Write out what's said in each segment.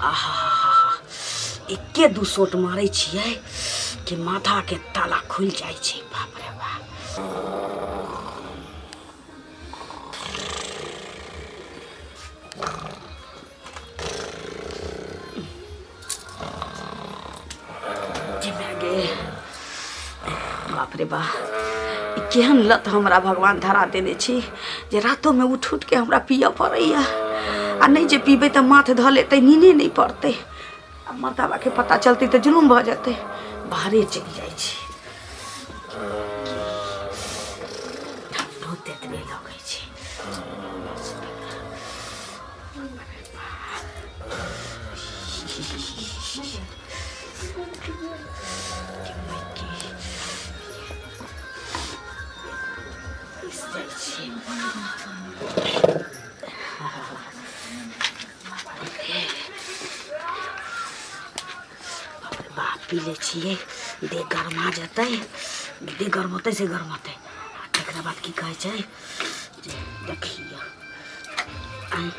आहा हा हा एके दू सोट मारै छियै कि माथाके ताला खुलि जाइ छै। बाप रे बाप। गे बाप रे बा, ई केहन लत हमरा भगवान धरा देने छी जे रातोमे उठि उठिके हमरा पियऽ पड़ैए, आ नहि जे पीबै तऽ माथ धऽ लेतै, नीने नहि पड़तै। आ मर्दाबाके पता चलतै तऽ जुलुम भऽ जेतै। बाहरे चलि जाइ छी, ठंडो तेतबे लगै छै। बाप, पी लै छियै, देह गरमा जेतै। देह गरमतै से गरमतै, आ तकरा बाद की कहै छै जे देखियौ, आँय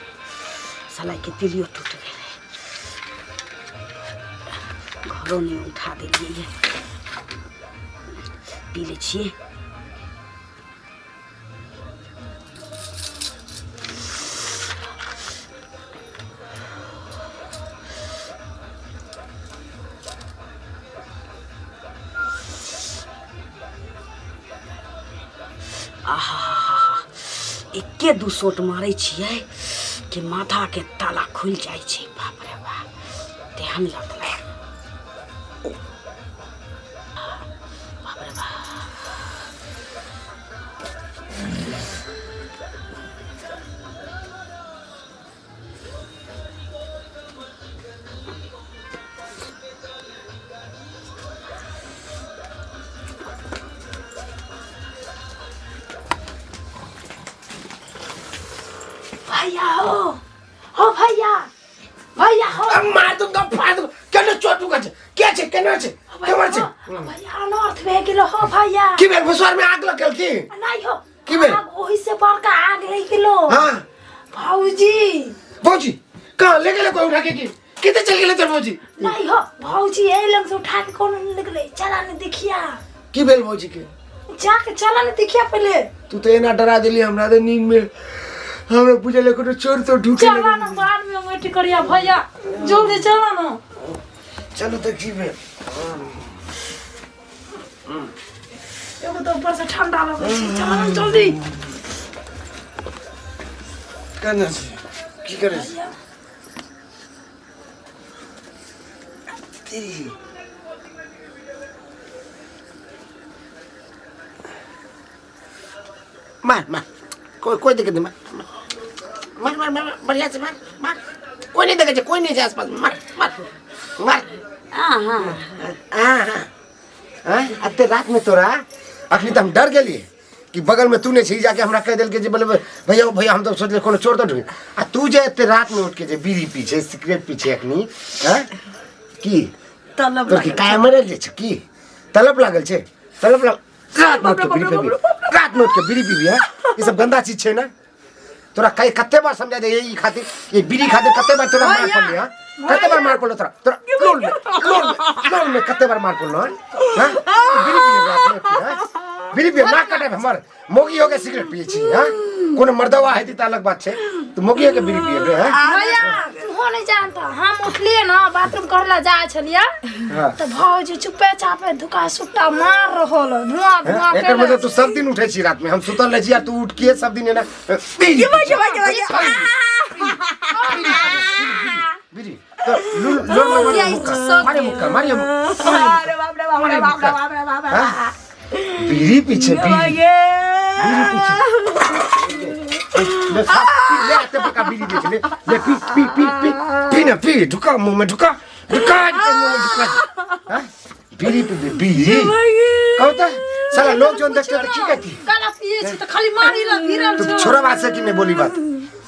सलाइके तिलियो टूटि गेलै, घरो नहि उठा देलियै। पी लै छियै। आहा एके दू सोट मारै छियै कि माथाके ताला खुलि जाइ छै। बाप रे बाप, तेहन लत लागि। बाप रे बाप। भैया हो, हो भैया, भैया हो। अब मार दूंगा, फाड़ दूंगा। केना चोट उगा छै? के छै? केना छै? केमर छै? भैया, अनर्थ भए गेलो हो भैया। की भेल? भुसवार में आग लगल की? नहीं हो। की भेल? आग ओहि से बड़का आग लागि गेलो। हाँ। भौजी। भौजी कहाँ ले गेले कोई उठा के? की कितने चल गेले तोर भौजी? नहीं हो भौजी, एहि लग से उठा के कोनो नहीं निकले। चला ने देखिया। की भेल भौजी के? जाके चला ने देखिया पहले। तू तो एना डरा देली हमरा तो नींद में। हमरा बुझल कोनो चोर तो ढुके। चला ना, बाद में वेट करिया भैया, जल्दी चला ना। चलो तो की भेल? एगो तो ऊपर से ठंडा लगै छै, चला ना जल्दी। केना छै? की करै छै? तेरी मार मार, कोई कोई दिक्कत नहीं। मार मार मार मार, बढ़िया से मार मार। कोई नहीं देखे, कोई नहीं है आसपास। मार मार मार। हाँ हाँ हाँ हाँ हाँ। अते रात में तोरा अखनी तो हम डर गेलिए कि बगल में तू नहीं छी, जाके हमरा कह देल के जे बोले भैया ओ भैया, हम तो सोचले कोनो चोर तो ढूंढ। आ तू जे एते रात में उठ के जे बीड़ी पी छै, सिगरेट पी छै अखनी, हैं की तलब तोर की लागल। काय मरल जे छै? की तलब लागल छै? तलब लाग रात में उठ के बीड़ी पीबी, रात में उठ के बीड़ी पीबी है? ई सब गंदा चीज छै ना। तोरा कई कते बार समझा दे ई खातिर, ये बीड़ी खातिर कते बार तोरा मार पड़ली? हां, कते बार मार पड़लो तोरा? तोरा लोल में, लोल में, लोल में कते बार मार पड़लो? हां, बीड़ी पी रात में उठ के, हां बीड़ी पी ना कटे हमर मोगी हो के सिगरेट पिए छी। हां, कोनो मर्दवा हेती त अलग बात छै, तू मोगी हो के बीड़ी पिए रे? हां भैया, तू हो नहीं जानता, हम उठलिए ना, बाथरूम करला जाए छलिए। हां। तो भौजी चुपे चापे धुका सुट्टा मार रहल, धुआं धुआं। एकर मतलब तू सब दिन उठै छी रात में, हम सुतल रहै छी आ तू उठ के सब दिन एना बीड़ी बीड़ी तो लूल लोल में मारे मुक्का, मारे मुक्का, मारे मुक्का। अरे बाप रे बाप रे बाप रे बाप रे बाप रे। हाँ? बीड़ी पीछे, बीड़ी बीड़ी पीछे। ले खा, पी, ले आते बड़का बीड़ी दे ले, ले पी पी पी पी पी ना पी, ढुका मुंह में, ढुका ढुका इनके मुंह में ढुका। हाँ? बीड़ी पी बीड़ी कहो तो साला लोग जोन देखते तो की कहती? काला पिए छी त खाली मारी ला भिरल तू छौ। छोड़ा बात से कि नहीं बोली बात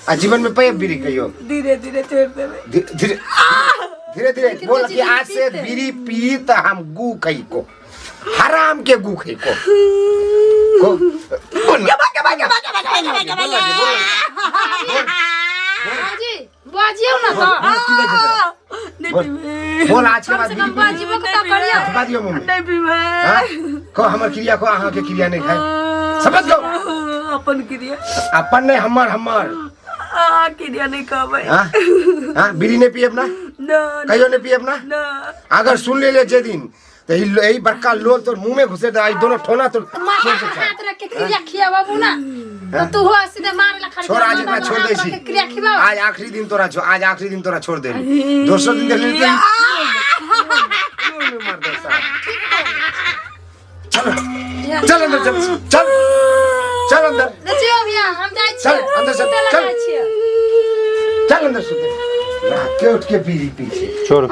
आ जीवन में पे बीड़ी कहियो धीरे धीरे छोड़ देबै। धीरे धीरे धीरे बोल कि आज से बीड़ी पी त हम गू खई को, हराम के गू खई को को बोल ना। बाजी, बाजियौ ना त। बोल, की कहै छै तोरा? बोल पीबै। बोल आज के कम बाद से बीड़ी कम बाजीबो के तऽ करियौ। पीबी दियौ मुँह में। नहीं पीबै। हाँ? कहो हमर क्रिया को अहाँ के क्रिया नहीं खाए समझ गो अपन क्रिया अपन नहीं हमर हमर आ क्रिया नहीं कहबै। हाँ हाँ बीड़ी नहीं पियब ना? ना। कहियो नहीं पियब ना? ना। अगर सुन ले ले जे दिन तो यही बड़का लोल तोर मुंह में घुसे दे आई दोनों ठोना तोर माथा पर हाथ रख के क्रिया खियाबू ना तो तू हो सीधे मारे ला खड़ी। छोड़ आज एकरा छोड़ दै छी। क्रिया खियाबू। आज आखिरी दिन तोरा छो, आज आखिरी दिन तोरा छोड़ दे। दोसर दिन देख लेते मार दे साला। चल चल अंदर चल चल चल अंदर। देखियो भैया हम जाइ चल, छियै। अंदर चल, सुतै ला चल। जाइ छियै। चल अंदर सुते। रात के उठ के बीड़ी पी छी। छोड़।